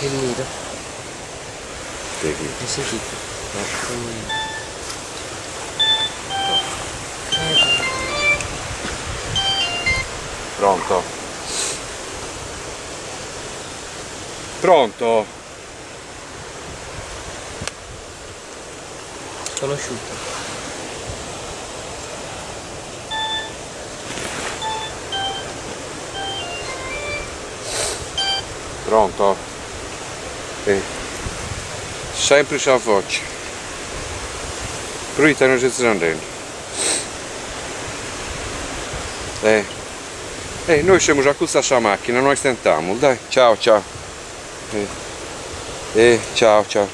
Il nido. De chi? Hai sentito? No. Come... No. Credo. Pronto? Pronto? Sconosciuto. Pronto? Eh. Sempri sa voce. Proite no sezis andendi? Eh. Eh, noi semus acurtzu a sa macchina, no istentamus, dai. Ciao, ciao. Eh. Eh, ciao, ciao.